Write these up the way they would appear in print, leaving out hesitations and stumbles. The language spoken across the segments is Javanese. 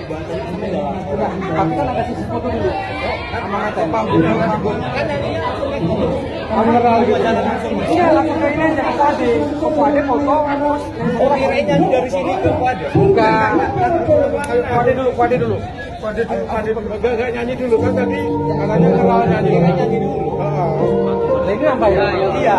Tapi kan ada sisi foto dulu. Iya, langsung ke ini aja, ke Kuade. Ke Kuade foto. Oh, kirain nyanyi dari sini ke Kuade. Enggak. Kuade dulu, Kuade dulu. Kuade dulu, Kuade dulu. Enggak nyanyi dulu kan tadi katanya kenal nyanyi. Nyanyi dulu. Heeh. Ini apa ya? Iya.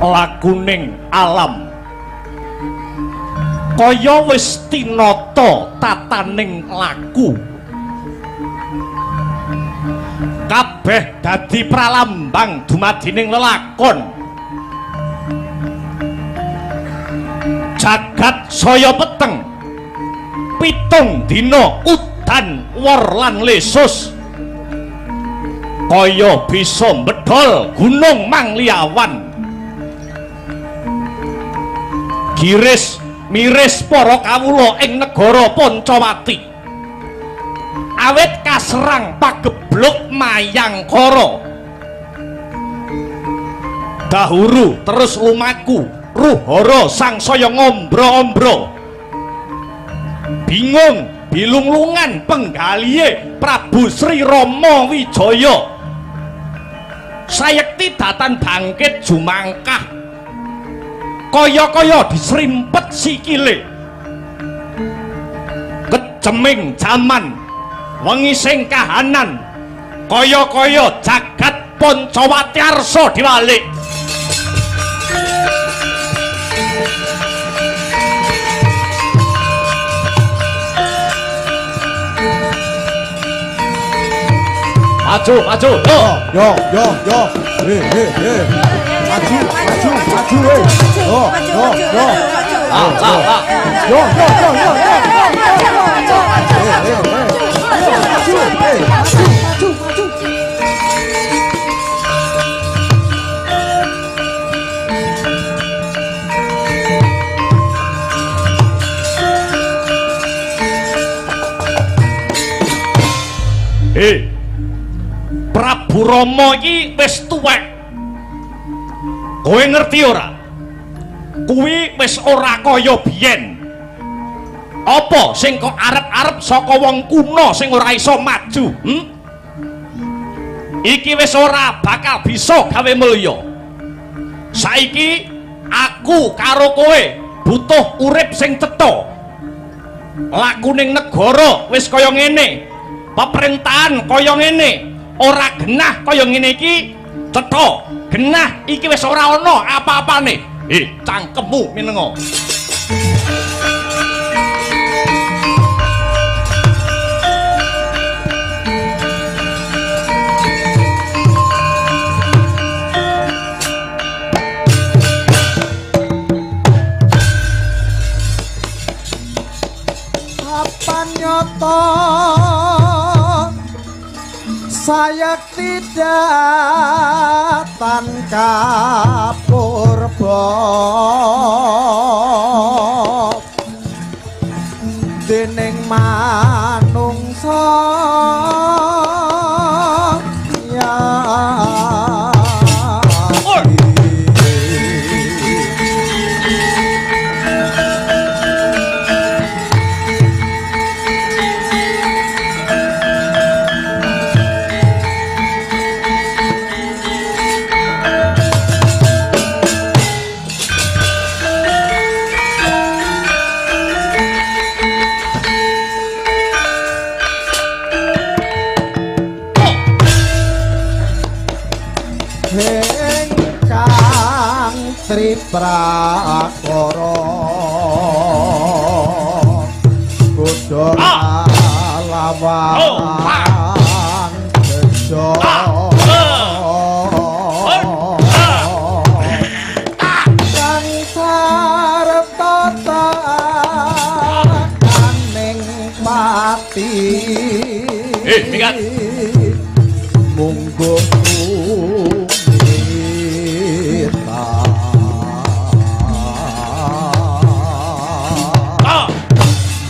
Lakuning alam kaya wis tinata tataning laku, kabeh dadi pralambang dumadining lelakon. Jagat saya peteng 7 dina udan wor lan lesus. Kaya bisa mbedol Gunung Mangliawan. Giris miris para kawula ing negara Pancawati. Awit kaserang pagebluk Mayangkara. Dahuru terus lumaku ruhara sangsaya ngombro-ombro. Bingung bilunglungan penggalihe Prabu Sri Rama Wijaya. Sayekti datan bangkit jumangkah, kaya-kaya disrimpet sikile. Keceming jaman wengi sing kahanan, kaya-kaya jagat Pancawati arsa diwalik. Maju, maju, yo, yo, yo, yo, he, he, he, maju, maju, maju, he, yo, yo, yo, la, la, la, yo, yo, yo, yo, yo, he, he, he, maju, he, maju, maju, maju. He. Prabu Rama iki wis tuwek. Kowe ngerti ora? Kuwi wis ora kaya biyen. Apa sing kok arep-arep saka wong kuna sing ora iso maju? Iki wis ora bakal bisa gawe mulya. Saiki aku karo kowe butuh urip sing cetha. Lakuning negara wis kaya ngene. Pemerintahan kaya ngene. Ora genah kaya ngene iki cetha. Genah iki wis ora ana apa-apane. Cangkemmu minenga. Apa nyata saya tidak tanpa purba dening manungsa ya. Ingkang triprakara godhong lawan bejo kang sarta takaning pati. Minggat. Mungguh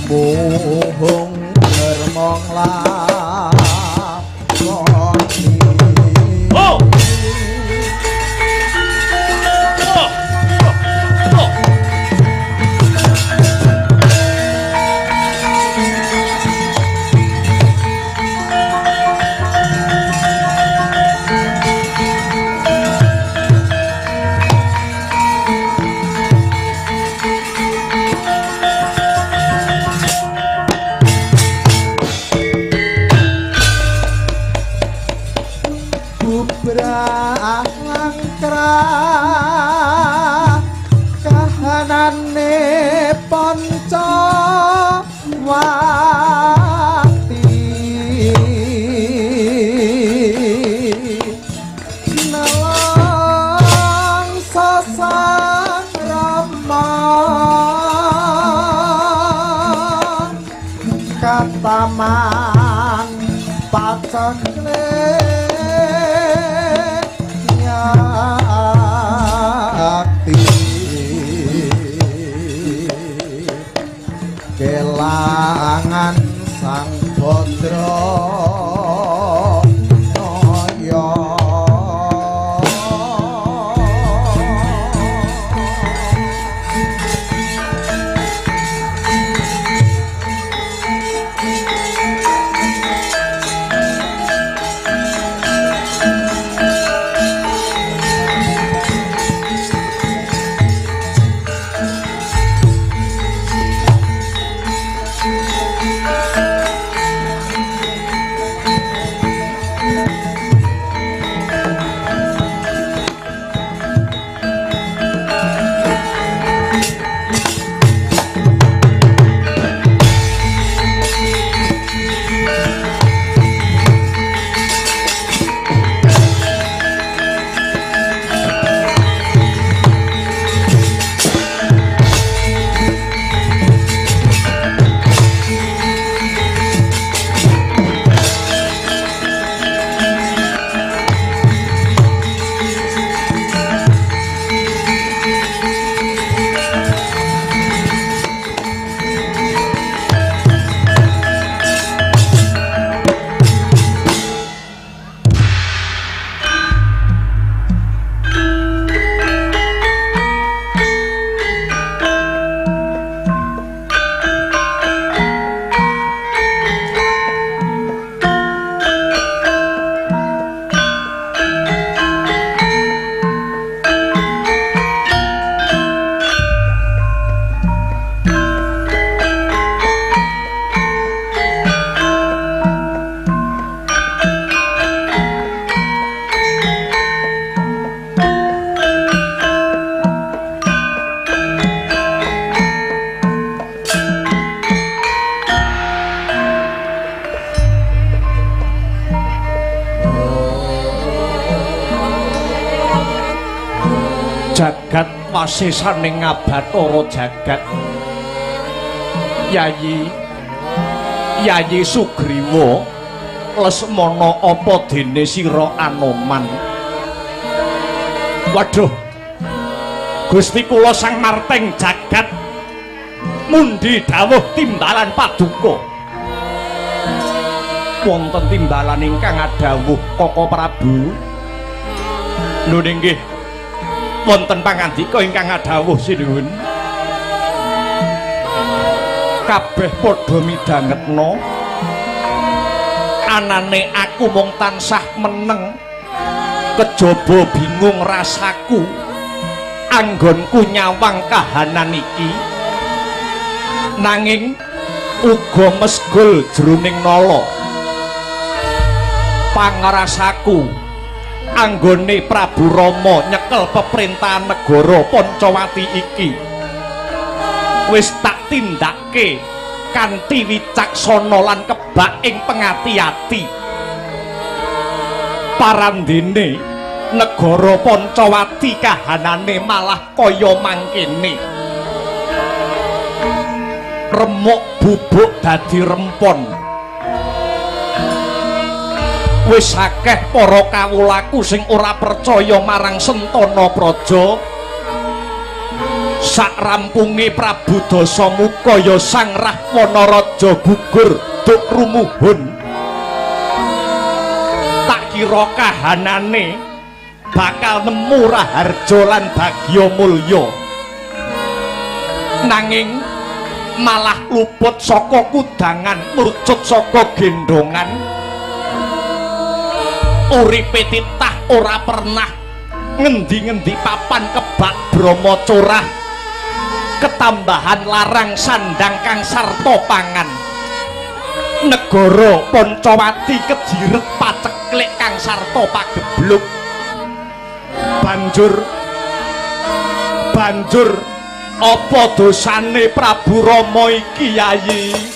muhung germong lakoni. Oh. Oh. Oh. Kahanane Pancawati nelangsa sang Rama kataman paceklik. Kelangan Sang Badra Naya. Jagat wasesaning Abatara jagat. Yayi Yayi Sugriwa Lesmana apa dene sira Anoman? Waduh, Gusti kula Sang Marteng jagat mundi dawuh timbalan paduka. Wonten timbalan ingkang adhawuh Koko Prabu. Lho nggih, wonten pangandika ingkang adhawuh sinuwun. Kabeh padha midhangetna anane aku mung tansah meneng, kejaba bingung rasaku anggonku nyawang kahanan iki, nanging uga mesgul jroning nala. Pangrasaku anggone Prabu Rama nyekel peperintahan negara Pancawati iki wis tak tindake kanthi wicaksana lan kebak ing pengati-ati. Parandene negara Pancawati kahanane malah kaya mangkene, remuk bubuk dadi rempon. Wis akeh para kawulaku sing ora percaya marang Sentana Praja. Sakrampunge Prabu Dasamuka ya Sang Rahwana Raja gugur duk rumuhun. Tak kira kahanane bakal nemu raharja lan bagya mulya, nanging malah luput saka kudangan, mrucut saka gendongan. Uripe titah ora pernah ngendi-ngendi papan kebak brama curah, ketambahan larang sandang kang sarta pangan. Negara Pancawati kejiret paceklik kang sarta pagebluk. Banjur apa dosane Prabu Rama iki, Yayi?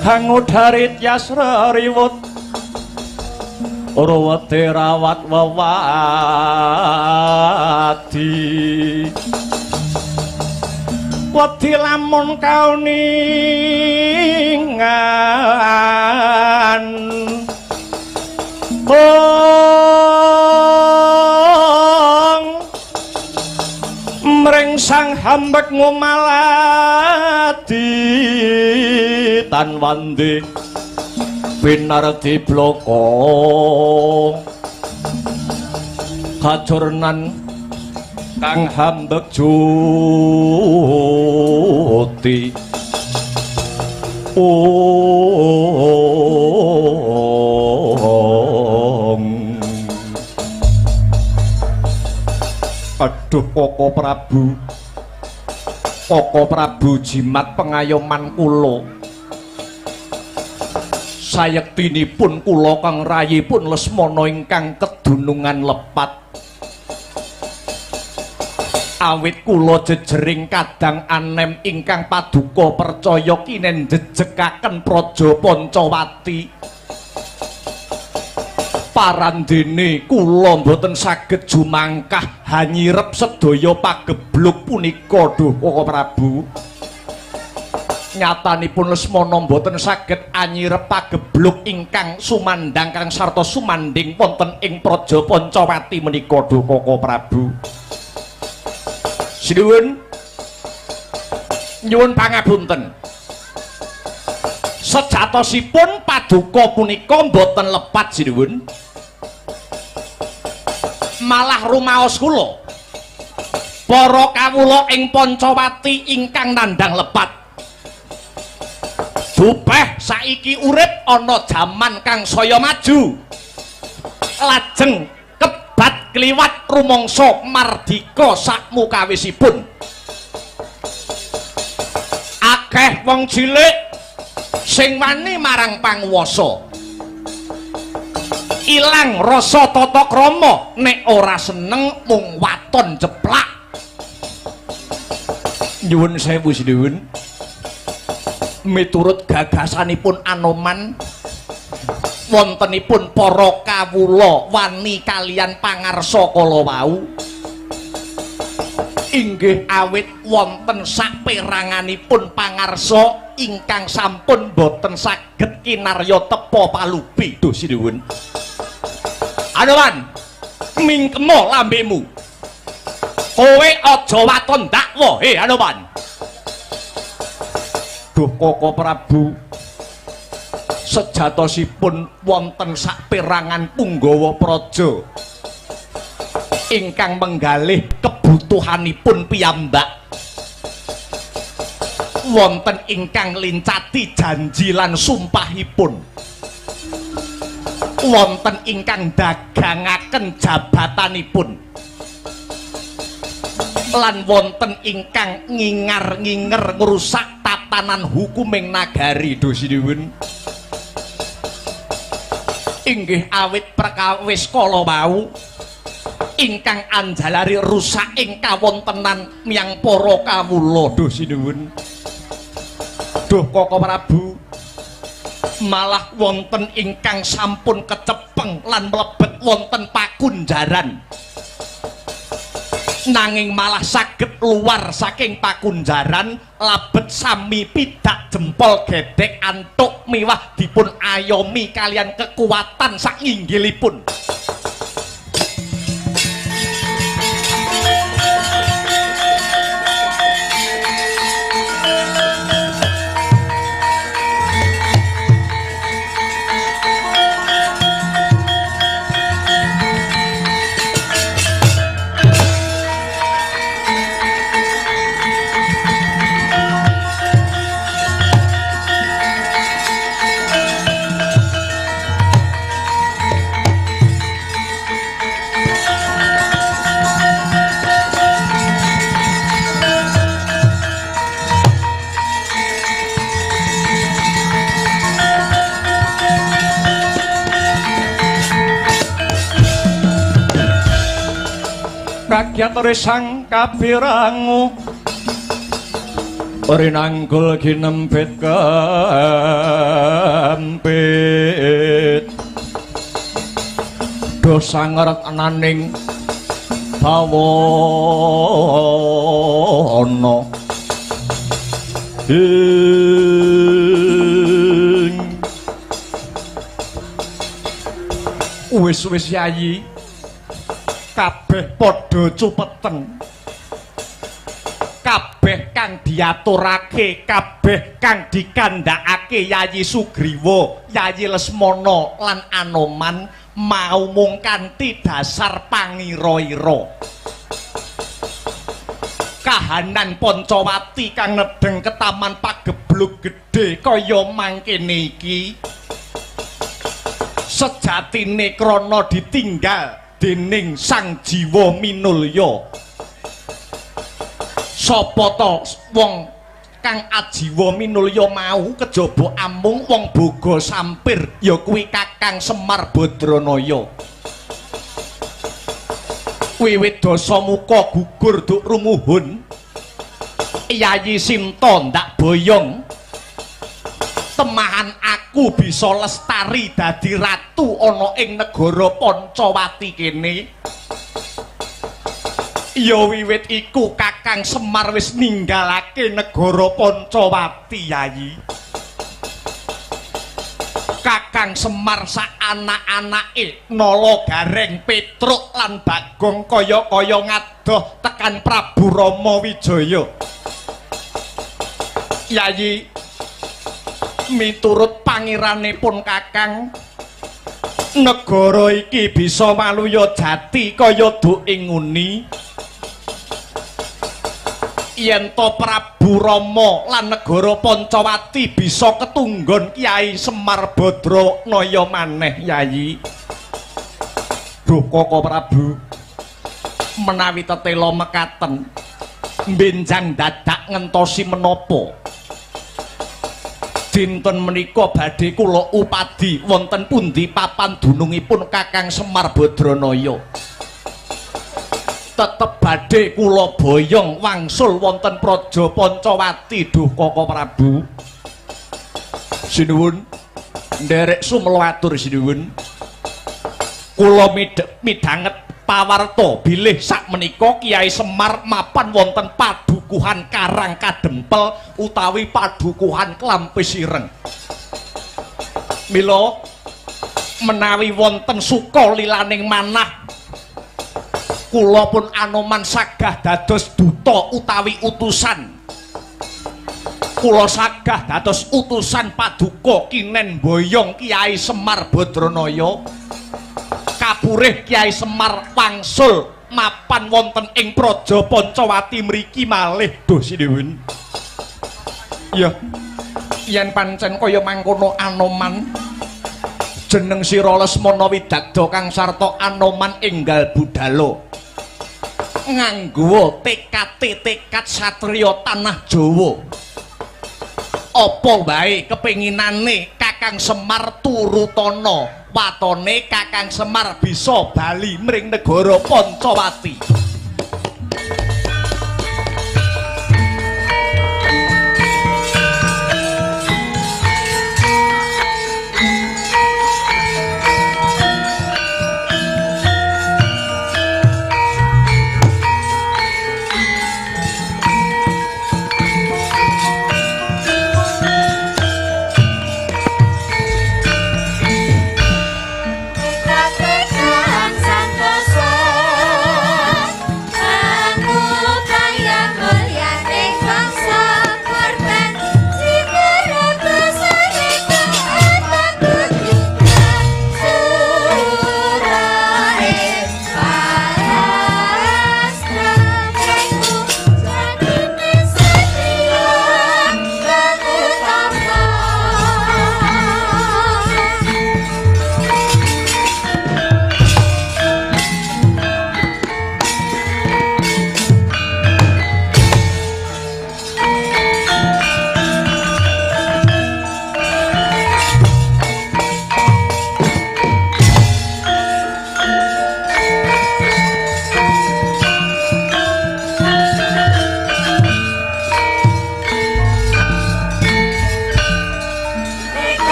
Hangudarit yasra riwut ruwete rawat wewadi wedi lamun kauningan kong mring sang hambek ngumaladi tan wandi pinardi bloko kacurnan kang hambek juti ong. Aduh Koko Prabu, Koko Prabu jimat pengayoman kula. Sayektinipun kula kang rayipun Lesmana ingkang kedunungan lepat. Awit kula jejering kadang anem ingkang paduka percaya kinen jejekaken praja Pancawati. Parandene kula mboten saged jumangkah hanyirep sedaya pagebluk punika duh Koko Prabu. Nyatanipun Lesmana mboten saged anyirep pagebluk ingkang sumandhang kang sarta sumandhing wonten ing praja Pancawati menika duh Koko Prabu. Sinuwun, nyuwun pangapunten. Sejatosipun paduka punika mboten lepat sinuwun. Malah rumaos kula para kawula ing Pancawati ingkang nandhang lepat. Dupeh saiki urip ana jaman kang saya maju. Lajeng kebat kliwat rumangsa mardika sakmukawisipun. Akeh wong cilik sing wani marang panguwasa. Ilang rasa tata krama nek ora seneng mung waton jeplak. Nyuwun sewu sinuwun. Miturut gagasanipun Anoman wontenipun para kawula wani kalian pangarsa kala wau inggih awit wonten saperanganipun pangarsa ingkang sampun boten saged kinarya tepa palupi. Duh sinuwun. Anoman, mingkema lambemu. Kowe aja waton dakwa, he Anoman. Duh Koko Prabu, sejatosipun wonten saperangan punggawa praja ingkang menggalih kebutuhanipun piyambak, wonten ingkang lincati janji lan sumpahipun, wonten ingkang dagangaken jabatanipun, lan wonten ingkang ngingar-nginger ngrusak tatanan hukuming nagari. Duh sinuwun. Inggih awit perkawis kala wau ingkang anjalari rusak ing kawontenan miyang para kawula. Duh sinuwun. Duh Koko Prabu, malah wonten ingkang sampun kecepeng lan mlebet wonten pakunjaran, nanging malah saged luar saking pakunjaran labet sami pidak jempol gedhek antuk miwah dipun ayomi kalian kekuatan sakinggilipun. Kagyat sang kabirangu Rinangkul kinempit kempit dosa ngertnaning bawana ing wis-wis yayi kabeh padha cupeten, kabeh kang diaturake, kabeh kang dikandhakake Yayi Sugriwa, Yayi Lesmana lan Anoman mau mung kanthi dasar pangira-ira. Kahanan Pancawati kang nedheng ketaman pageblug gedhe kaya mangkene iki sejatine krana ditinggal dening Sang Jiwa Minulya. Sapa ta wong kang ajiwa minulya mau kejaba amung wong boga sampir, ya kuwi Kakang Semar Badranaya. Wiwit dasamuka gugur duk rumuhun, Yayi Sinta ndak boyong temahan aku bisa lestari dadi ratu ana ing negara Pancawati kene. Ya wiwit iku Kakang Semar wis ninggalake negara Pancawati Yayi. Kakang Semar sak anak-anake Nala Gareng, Petruk lan Bagong kaya-kaya ngadoh tekan Prabu Rama Wijaya. Yayi, miturut pangiranipun Kakang, negara iki bisa maluya jati kaya duk ing nguni. Yen to Prabu Rama lan negara Pancawati bisa ketunggon Kyai Semar Badranaya maneh Yayi. Duh Koko Prabu, menawi tetela mekaten benjang dadak ngentosi menapa? Dinten menika badhe kula upadi wonten pundi papan dunungipun Kakang Semar Badranaya. Tetep badhe kula boyong wangsul wonten Praja Pancawati. Duh Koko Prabu, sinuwun nderek sumela atur sinuwun. Kula midhanget pawarta bilih sakmenika Kyai Semar mapan wonten padukuhan Karang Kadempel utawi padukuhan Klampis Ireng. Mila menawi wonten suka lilaning manah, kula pun Anoman sagah dados duta utawi utusan. Kula sagah dados utusan paduka kinen boyong Kyai Semar Badranaya. Kapurih Kyai Semar wangsul mapan wonten ing Praja Pancawati mriki malih. Duh sinuwun. Ya, yen pancen kaya mangkono Anoman, jeneng sira Lesmana Widagda kang sarta Anoman enggal budala nganggo tekate tekad satriya tanah Jawa. Apa wae kepinginane Kakang Semar turutana, watone Kakang Semar bisa bali mring negara Pancawati. Kakang santosa.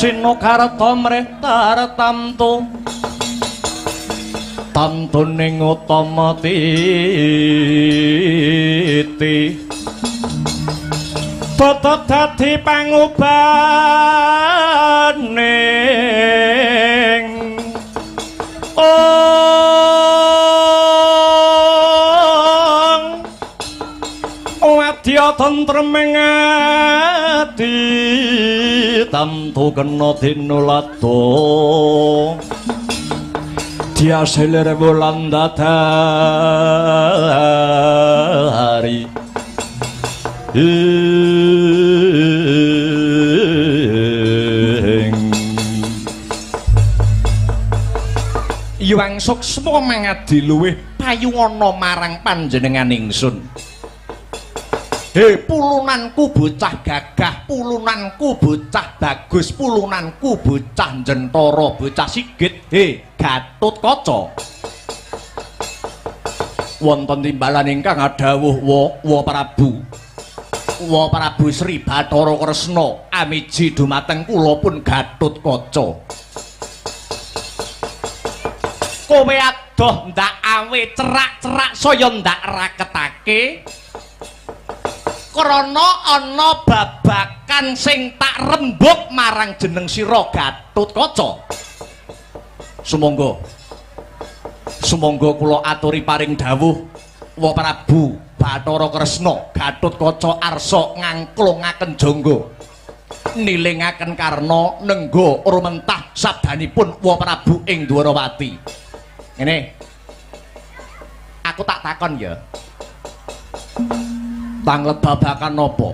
Sinokarta mrih tartamtu tamtuning utama titi tetep dadi pangubaning ong wadya tentreming ati tamtu kena dinulado diaselir wulan dadari ing Hyang Suksma mangadi luwih payungana marang panjenengan ingsun. He pulunanku bocah gagah, pulunanku bocah bagus, pulunanku bocah jentara, bocah sigit, he Gatotkaca. Wonten timbalan ingkang adhawuh wa Prabu. Wa Prabu Sri Bathara Kresna amiji dumateng kula pun Gatotkaca. Kowe adoh ndak awe cerak-cerak saya ndak raketake. Krana ana babakan sing tak rembug marang jeneng sira Gatotkaca. Sumangga. Sumangga kula aturi paring dawuh wa Prabu Bathara Kresna Gatotkaca arsa ngangklungaken jangga. Nilingaken karna nengga rumentah sabdanipun wa Prabu ing Dwarawati. Ngene. Aku tak takon ya. Tanglet babakan napa?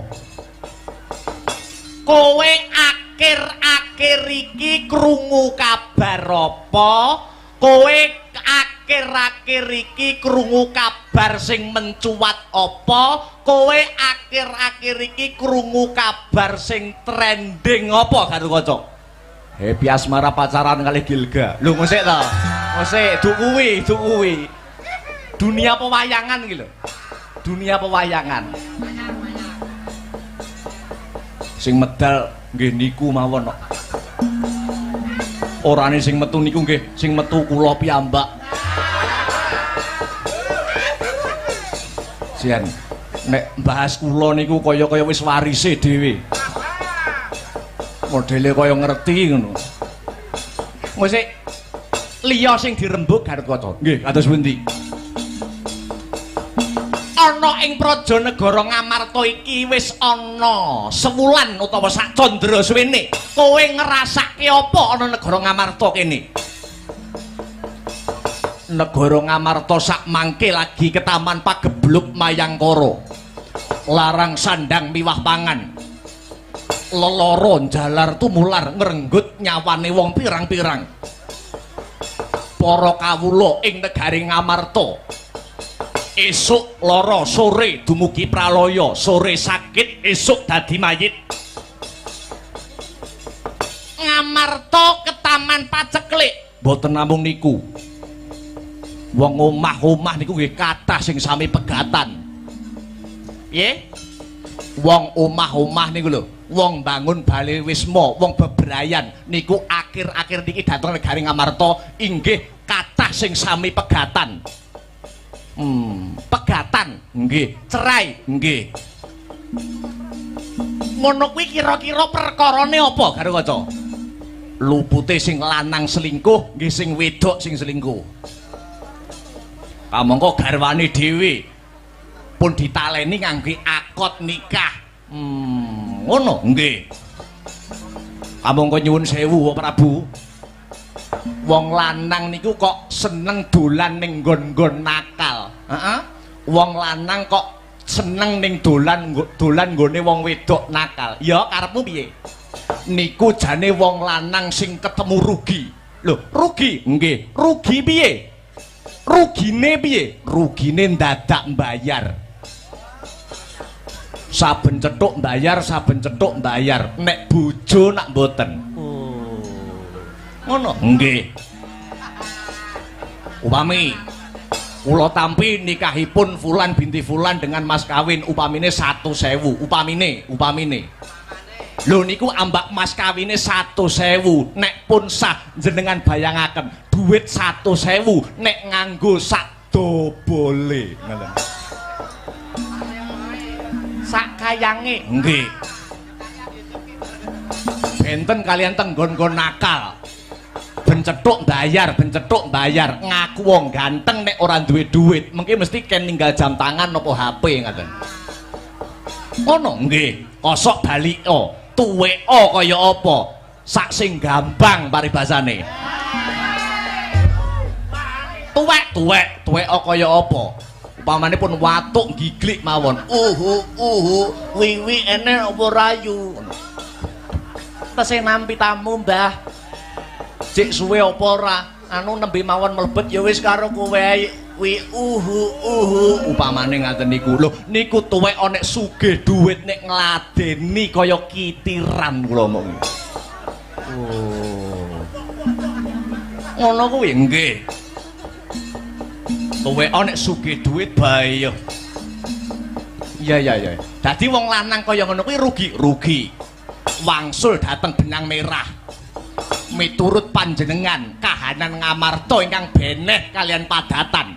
Kowe akhir-akhir iki krungu kabar apa? Kowe akhir-akhir iki krungu kabar sing mencuat apa? Kowe akhir-akhir iki krungu kabar sing trending apa Gatotkaca? Happy Asmara pacaran kali Gilga. Lho ngosek ta? Ngosek duk kuwi, duk kuwi. Dunia pewayangan iki lho. Dunia pewayangan. Sing medal nggih niku mawon kok. Orane sing metu niku nggih sing metu kula piyambak. Sian, nek bahas kula niku kaya-kaya wis warise dhewe. Modele kaya ngerti ngono. Wis liya sing dirembug Gatotkaca. Nggih, kados pundi? Ana ing praja negara Ngamarta iki wis ana sewulan utawa sak candra suwene. Kowe ngrasake apa ana negara Ngamarta kene? Negara Ngamarta sak mangke lagi ketaman pagebluk Mayangkara. Larang sandang miwah pangan. Lelara njalar tumular ngrenggut nyawane wong pirang-pirang. Para kawula ing negari Ngamarta esuk lara sore dumugi pralaya, sore sakit esuk dadi mayit. Ngamarta ketaman paceklik. Mboten namung niku. Wong omah-omah niku nggih kathah sing sami pegatan. Piye? Wong omah-omah niku lho, wong bangun bale wisma, wong bebrayan niku akhir-akhir niki dhateng negari Ngamarta inggih kathah sing sami pegatan. Pegatan nggih, cerai nggih. Ngono kuwi kira-kira perkarane apa Gatotkaca? Lupute sing lanang selingkuh nggih sing wedok sing selingkuh. Kamangka garwane dhewe pun ditaleni ngangge akad nikah. Ngono nggih. Kamangka nyuwun sewu Prabu. Wong lanang niku kok seneng dolan ning nggon-nggon nakal. Heeh. Wong lanang kok seneng ning dolan dolan nggone wong wedok nakal. Ya karepmu piye? Niku jane wong lanang sing ketemu rugi. Lho, rugi? Nggih. Rugi piye? Rugine piye? Rugine ndadak mbayar. Saben cethuk mbayar, saben cethuk mbayar. Nek bojo nak mboten. Ngono? Nggih. Upami kula tampi nikahipun Fulan binti Fulan dengan mas kawin upamine 1.000, upamine, upamine. Lho niku ambak mas kawine 100.000 nek pun sah jenengan bayangaken duit 100.000 nek nganggo sak dobole ngoten. Sak kayange nggih. Benten kalian tenggon-nggon nakal. Ben cethuk bayar, ben cethuk bayar, ngaku wong ganteng nek ora duwe duit, mengki mesti ken ninggal jam tangan napa HP ngoten. Ngono nggih, kosok baliko, tuweka kaya apa? Sak sing gampang paribasane. Tuwek, tuwek, tuweka kaya apa? Upamane pun watuk giglik mawon. Uhu, uhu, wiwi enek apa rayu? Ngono. Tesih nampi tamu, Mbah. Jek suwe apa ora? Anu nembe mawon mlebet ya wis karo kowe ae. Wi uhu uhu upamane ngaten niku. Lho niku tuwek nek sugih dhuwit nek ngladeni kaya kitiran kula omong. Oh. Ngono kuwi nggih. Tuwek nek sugih dhuwit bae. Iya iya iya. Dadi wong lanang kaya ngono kuwi rugi, rugi. Wangsul dateng benang merah. Miturut panjenengan kahanan Ngamarta ingkang beneh kalian padatan.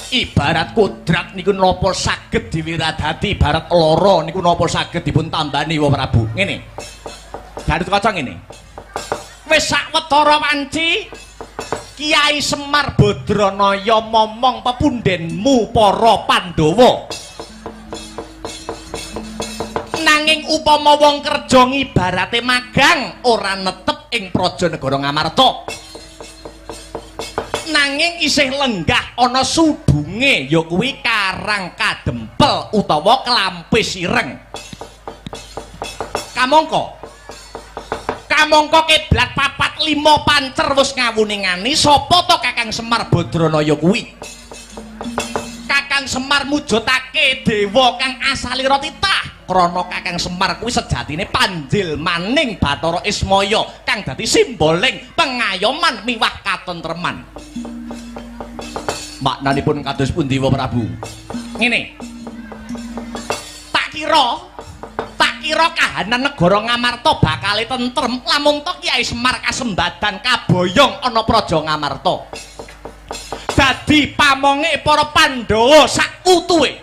Ibarat kodrat niku napa saged diwiradati, ibarat lara niku napa saged dipun tambani Wa Prabu. Ngene. Gatotkaca ngene. Wis sawetara wanci Kiai Semar Badranaya momong pepundhenmu para Pandhawa. Nanging upama wong kerja ngibarate magang ora netep ing praja negara Ngamarta. Nanging isih lenggah ana sudunge ya kuwi Karang Kadempel utawa Klampis Ireng. Kamangka kamangka kiblat 4 5 pancer wis ngawuningani sapa to Kakang Semar Badranaya kuwi. Kakang Semar mujudake dewa kang asalira titah. Krana Kakang Semar kuwi sejatine panjil maning Bathara Ismaya kang dadi simboling pengayoman miwah katentreman. Maknanipun kados pundi Wa Prabu? Ngene. Tak kira kahanan negara Ngamarta bakale tentrem lamun to Kyai Semar kasembadan kaboyong ana praja Ngamarta. Dadi pamonge para Pandhawa sak utuhe.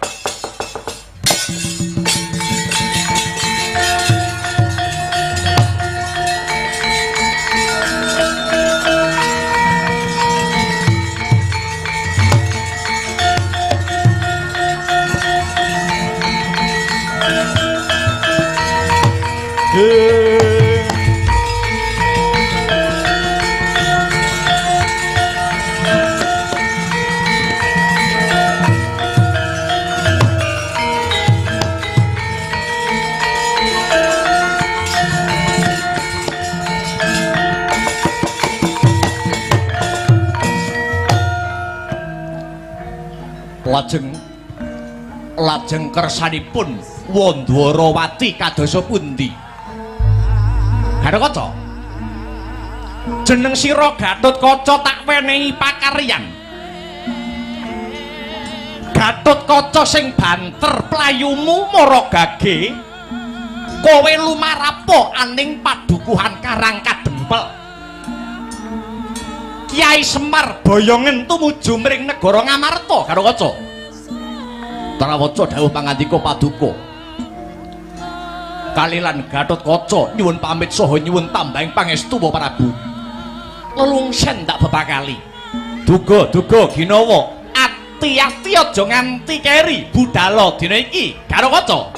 Lajeng kersanipun Wandwarawati kadosa pundi? Gatotkaca. Jeneng sira Gatotkaca tak wenehi pakaryan. Gatotkaca sing banter playumu mara gage, kowe lumarapa aning padukuhan Karang Kadempel. Kyai Semar boyongen tumuju mring negara Ngamarta. Gatotkaca. Trawaca dawuh pangandika paduka. Kalilan Gatotkaca nyuwun pamit saha nyuwun tambahing pangestu Wa Prabu. Lelungsen tak bebakali. Duga duga ginawa, ati-ati aja nganti keri budala dina iki. Gatotkaca.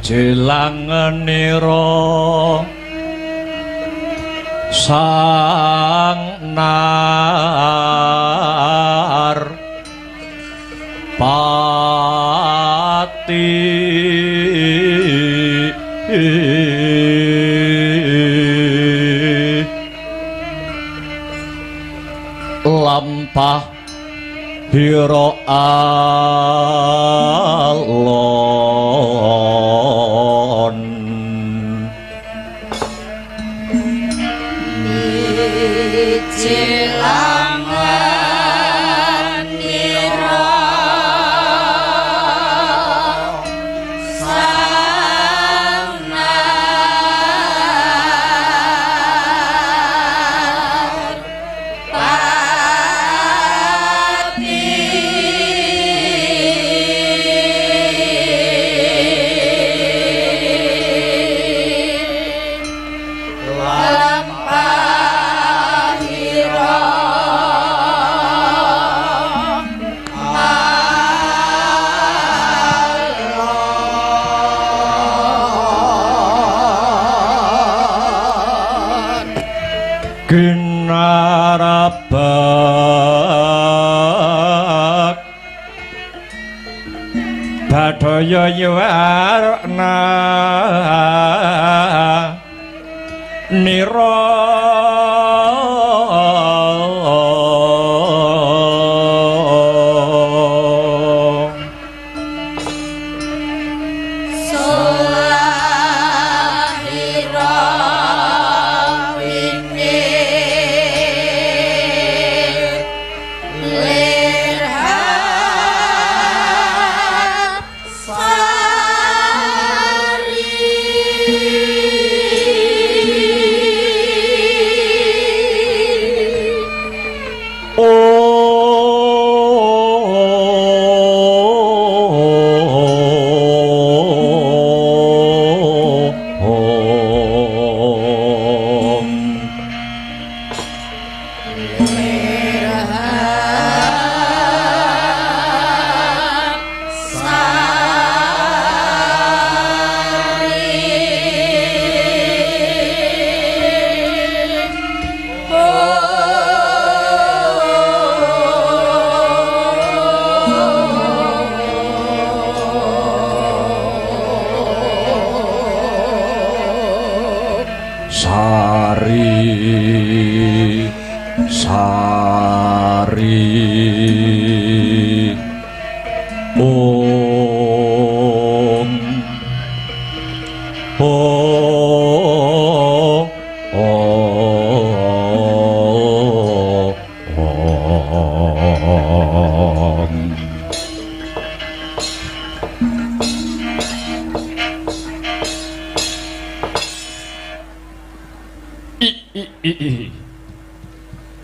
Wijilangenira sang nar pati lampah hira alon Wijilangenira sang nar pati Ginarabak Badaya Yuwarna Nira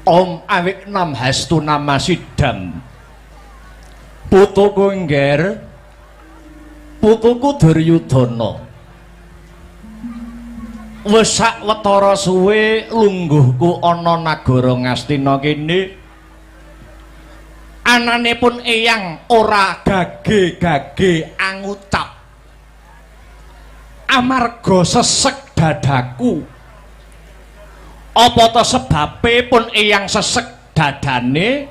Om awik nam hastu nama sidam. Putuku ngger, putuku Duryudana. Wis sak wetara suwe lungguhku ana nagara Ngastina kene. Anane pun eyang ora gage-gage angucap. Amarga sesek dadaku. Apa ta sebabe pun eyang sesek dadane?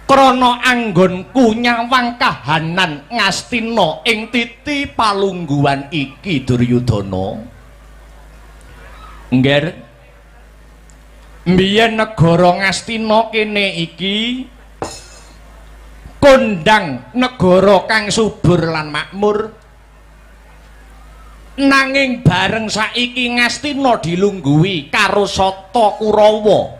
Krana anggonku nyawang kahanan Ngastina ing titi palungguhan iki Duryudana. Ngger, mbiyen negara Ngastina kene iki kondang negara kang subur lan makmur. Nanging bareng saiki Ngastina dilungguhi karo Sata Kurawa.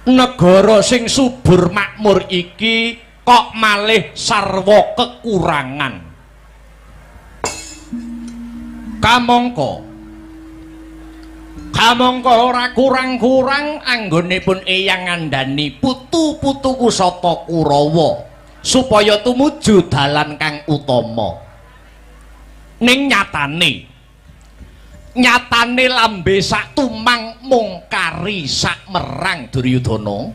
Negara sing subur makmur iki kok malih sarwa kekurangan. Kamangka kamangka ora kurang-kurang anggone pun eyang ngandhani putu-putuku Sata Kurawa supaya tumuju dalan kang utama. Ning nyatane, nyatane lambe sak tumang mung kari sak merang Duryudana.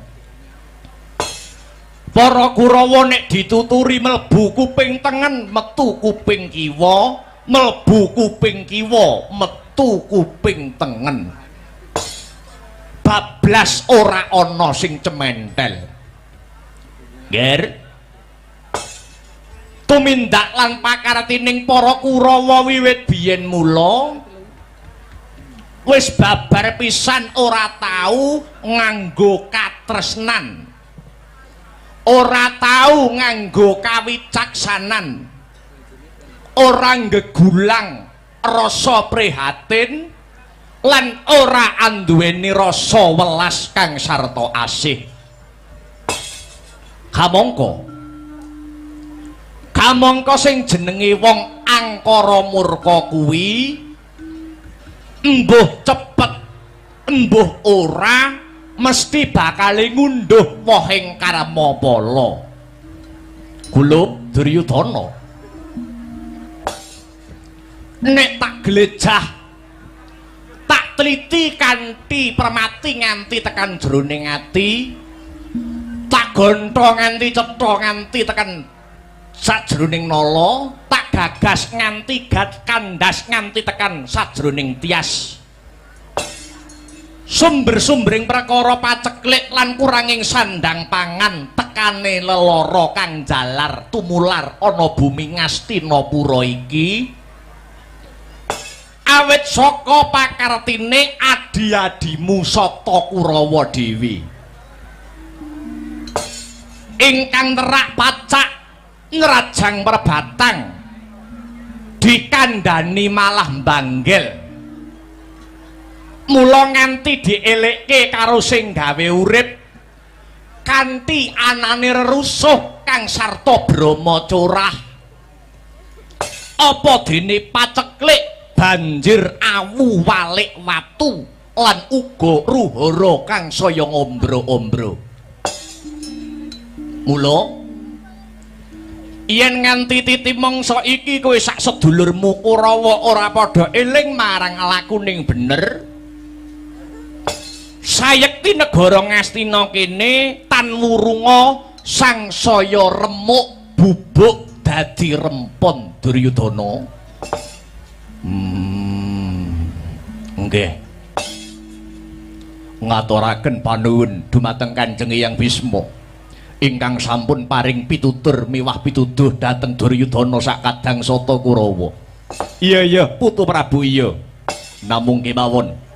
Para Kurawa nek dituturi mlebu kuping tengen metu kuping kiwa, mlebu kuping kiwa metu kuping tengen. Bablas ora ana sing cementel. Ngger, tumindak lan pakartining para Kurawa wiwit biyen mula wis babar pisan ora tau nganggo katresnan, ora tau nganggo kawicaksanan, ora nggegulang rasa prihatin lan ora anduweni rasa welas kang sarta asih. Kamangka kamangka sing jenenge wong angkara murka kuwi embuh cepet embuh ora mesti bakal ngunduh wohing karma pala. Gulub Duryudana, nek tak glejah tak teliti kanthi permati nganti tekan jroning ati, tak gontho nganti cetha nganti tekan sajroning nala, tak gagas nganti gat kandas nganti tekan sajroning tias. Sumber-sumbering perkara paceklik lan kuranging sandang pangan tekane lelara kang jalar tumular ana bumi Ngastinapura iki awit saka pakartine adi-adimu Sata Kurawa dhewe ingkang terak pacak ngrajang perbatang dikandhani malah mbanggel. Mula nganti dielekke karo sing gawe urip kanthi anane rerusuh kang sarta brama curah. Apa dene paceklik banjir awu walik watu lan uga ruhara kang saya ngombro-ombro. Mula yen nganti titi mangsa iki kowe sak sedulurmu Kurawa ora padha eling marang lakuning bener, sayekti negara Ngastina kene tan wurunga sangsaya remuk bubuk dadi rempon Duryudana. Nggih. Ngaturaken panuwun dumateng Kanjeng Hyang Bisma ingkang sampun paring pitutur miwah pituduh dhateng Duryudana sak kadang Sata Kurawa. Iya iya putu Prabu iya. Namung kemawon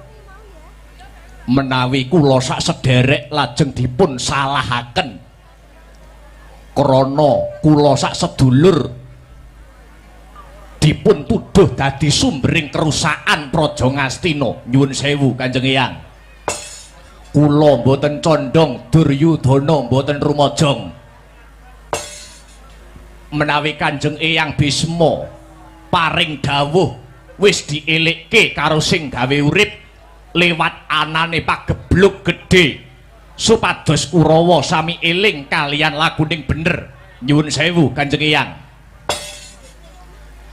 menawi kula sak sederek lajeng dipun salahaken krana kula sak sedulur dipun tuduh dadi sumbering kerusakan Praja Ngastina. Nyuwun sewu Kanjeng Hyang, kula mboten condong Duryudana mboten rumajang. Menawi Kanjeng Hyang Bisma paring dawuh wis dielekke karo sing gawe urip lewat anane pagebluk gedhe supados Kurawa sami eling kalian lakuning bener. Nyuwun sewu Kanjeng Hyang,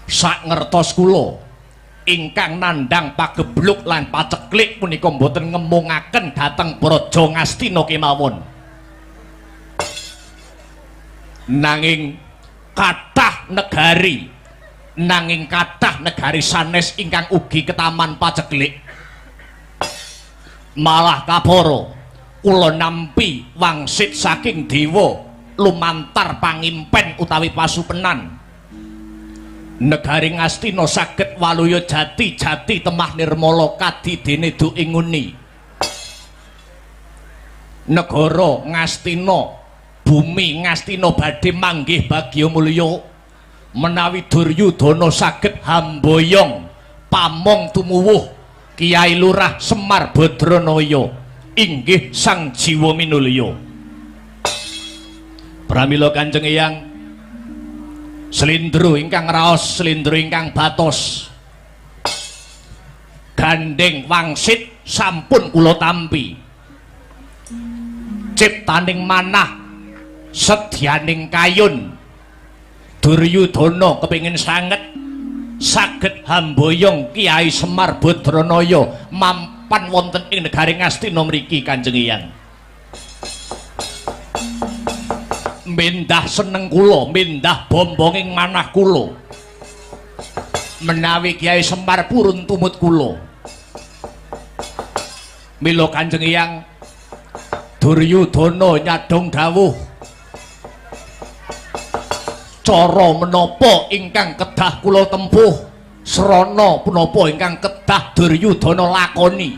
sak ngertos kula ingkang nandhang pagebluk lan paceklik punika mboten ngemungaken dhateng Praja Ngastina kemawon, nanging kathah negari, nanging kathah negari sanes ingkang ugi ketaman paceklik. Malah kapara kula nampi wangsit saking dewa lumantar pangimpen utawi pasupenan negari Ngastina saged waluya jati-jati temah nirmala kadi dene du ing nguni. Negara Ngastina, bumi Ngastina badhe manggih bagya mulya menawi Duryudana saged hamboyong pamong tumuwuh Kiai Lurah Semar Badranaya inggih sang jiwa minulya. Pramila Kanjeng Hyang, slindro ingkang raos, slindro ingkang batos, gandeng wangsit sampun kula tampi. Ciptaning manah sedyaning kayun Duryudana kepingin sanget saged hamboyong Kiai Semar Badranaya mampan wonten ing negari Ngastina mriki Kanjeng Hyang. Mendah seneng kula, mendah bombonging manah kula menawi Kiai Semar purun tumut kula. Mila Kanjeng Hyang, Duryudana nyadong dawuh cara menapa ingkang kedah kula tempuh, srana punapa ingkang kedah Duryudana lakoni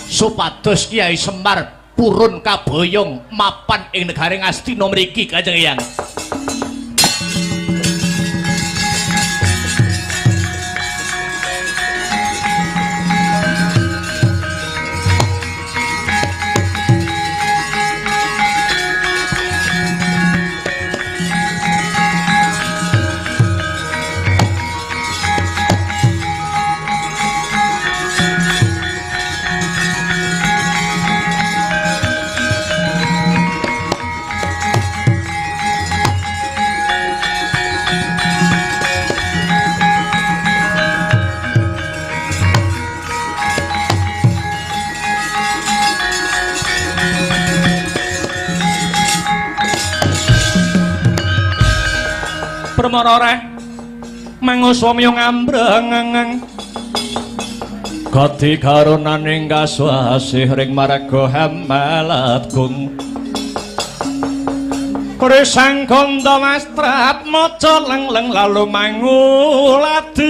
supados Kiai Semar purun kaboyong mapan ing negari Ngastina mriki Kanjeng Hyang. Permara reh manguswa miyung ambreng. Gati karunaning kasuasih ring marga hamalatgung Krisang kandha mastrat maca lengleng lalu manguladi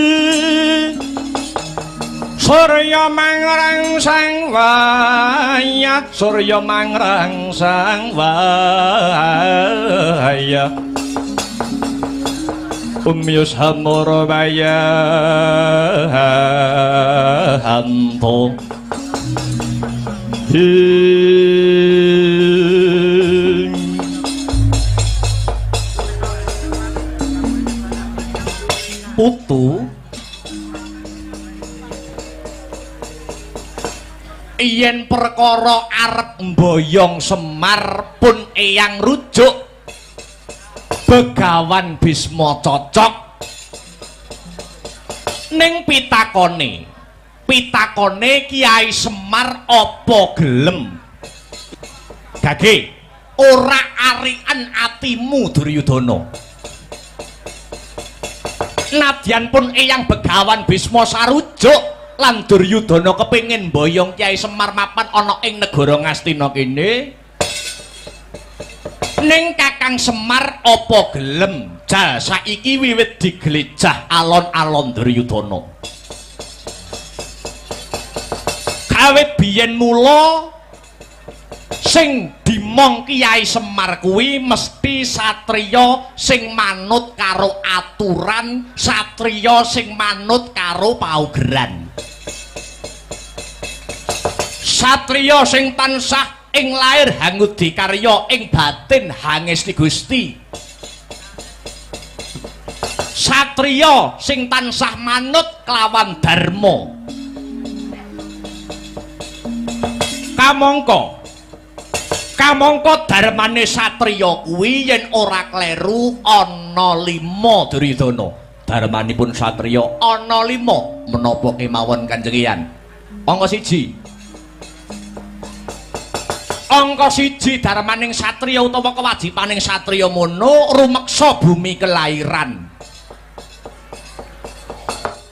Surya mangrangsang waya, surya mangrangsang waya. Umyus hamura waya hanto. Putu yen perkara arep mboyong Semar pun eyang rujuk Begawan Bisma cocok ning pitakone pitakone Kiai Semar apa gelem gage ora arian atimu Duryudana. Nadyan pun eyang Begawan Bisma sarujuk lan Duryudana kepengin mboyong Kyai Semar mapan ana ing negara Ngastina kene ning Kakang Semar apa gelem jal saiki wiwit diglejah alon-alon Duryudana. Kawit biyen mula sing dimong Kyai Semar kuwi mesti satriya sing manut karo aturan, satriya sing manut karo paugeran, satriya sing tansah ing lair hangudi karya ing batin hangesti Gusti, satriya sing tansah manut kelawan dharma. Kamangka kamangka dharmane satriya kuwi yen ora kleru ana 5 Duryudana. Dharmanipun satriya ana 5 menapa kemawon Kanjeng. Angka 1. Angka 1 dharmaning satriya utawa kewajibaning satriya mono rumeksa bumi kelahiran.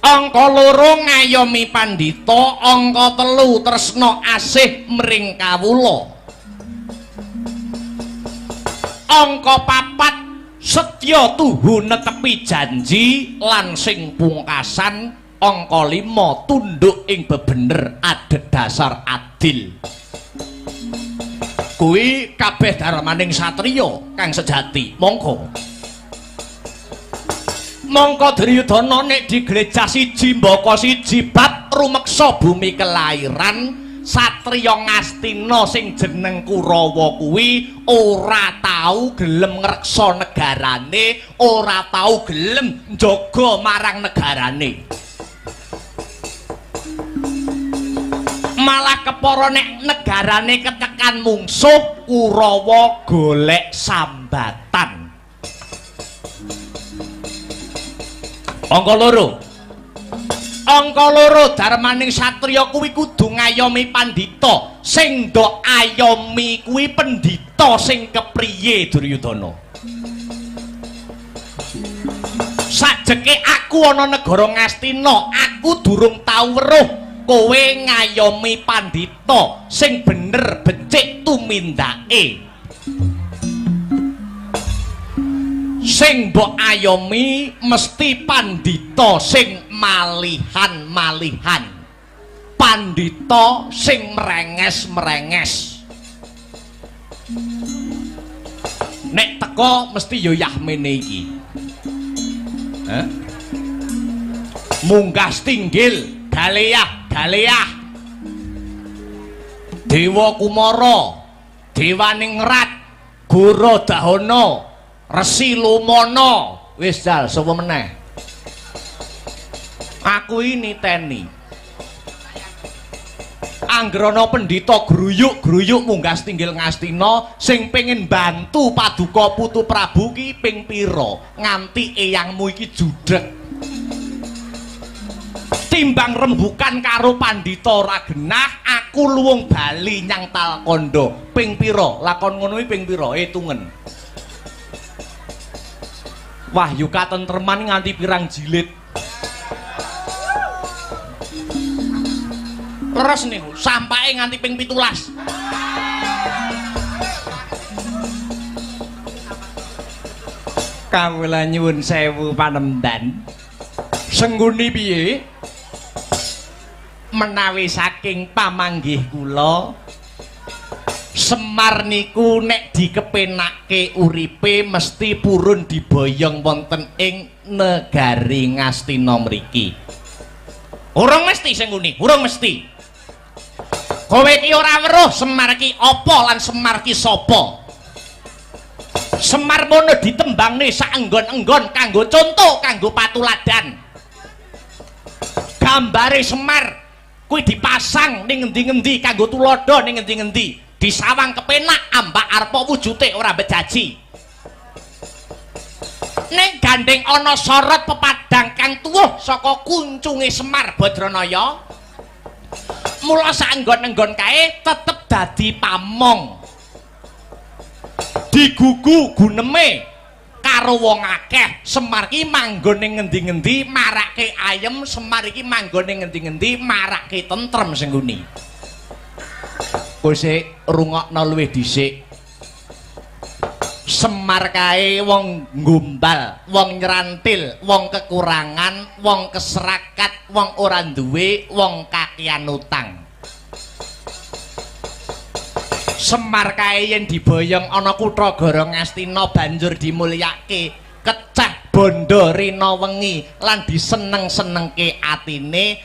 Angka 2 ngayomi pandhita, angka 3 tresna asih mring kawula. Angka 4 setya tuhu netepi janji lan sing pungkasan angka 5 tunduk ing bebener adhedhasar adil. Kuwi kabeh dharmaning satriya kang sejati. Monggo mongko Duryudana nek diglejah siji mbaka siji bab rumeksa bumi kelahiran satriya Ngastina sing jeneng Kurawa kuwi ora tau gelem ngreksa negarane, ora tau gelem njaga marang negarane. Malah kepara nek negarane ketekan mungsuh, Kurawa golek sambatan. Angka 2. Angka 2 dharmaning satriya kuwi kudu ngayomi pandhita. Sing ndok ayomi kuwi pendhita sing kepriye Duryudana. Sajeke aku ana negara Ngastina, aku durung tau weruh kowe ngayomi pandhita sing bener becik tumindake. Sing mbok ayomi mesti pandhita sing malihan-malihan, pandhita sing merenges-merenges. Nek teko mesti ya yahmene iki. Heh? Munggah stinggil, galeah-galeah. Dewa Kumara, Dewaningrat, Goro Dahana, Resi Lumana. Wis jal sapa meneh? Aku ini niteni. Anggrana pendhita gruyuk-gruyuk munggah stinggil Ngastina sing pengin bantu paduka Putu Prabu ki ping pira nganti eyangmu iki judhek. Timbang rembukan karo pandhita ora genah, aku luwung bali nyang Talkandha. Ping pira? Lakon ngono iki ping pira? Hitungen. Wahyu Katentreman nganti pirang jilid. Leres niku, sampake nganti ping 17. Kawula nyuwun sewu panemban. Sengguni piye? Menawi saking pamanggih kula, Semar niku nek dikepenake uripe mesti purun diboyong wonten ing negari Ngastina mriki. Urung mesti Sengguni, urung mesti. Kowe iki ora weruh Semar ki apa lan Semar ki sapa. Semar mono ditembangne saenggon-enggon kanggo conto, kanggo patuladan. Gambare Semar kuwi dipasang ning ngendi-ngendi kanggo tuladha ning ngendi-ngendi. Disawang kepenak ambak arpa wujute ora bejaji. Ning gandeng ana sorot pepadang kang tuwuh saka kuncunge Semar Badranaya. Mula saenggon-enggon kae tetep dadi pamong. Digugu guneme karo wong akeh. Semar ki manggon ning ngendi-ngendi marake ayem, Semar iki manggon ning ngendi-ngendi marake tentrem Sengguni. Kowe sik rungokno luwih dhisik. Semar kae wong nggombal, wong nyrantil, wong kekurangan, wong keserakat, wong ora duwe, wong kakean utang. Semar kae yen diboyong ana kutha Gara Ngastina banjur dimulyake, kecah bondo rina wengi lan diseneng-senengke atine.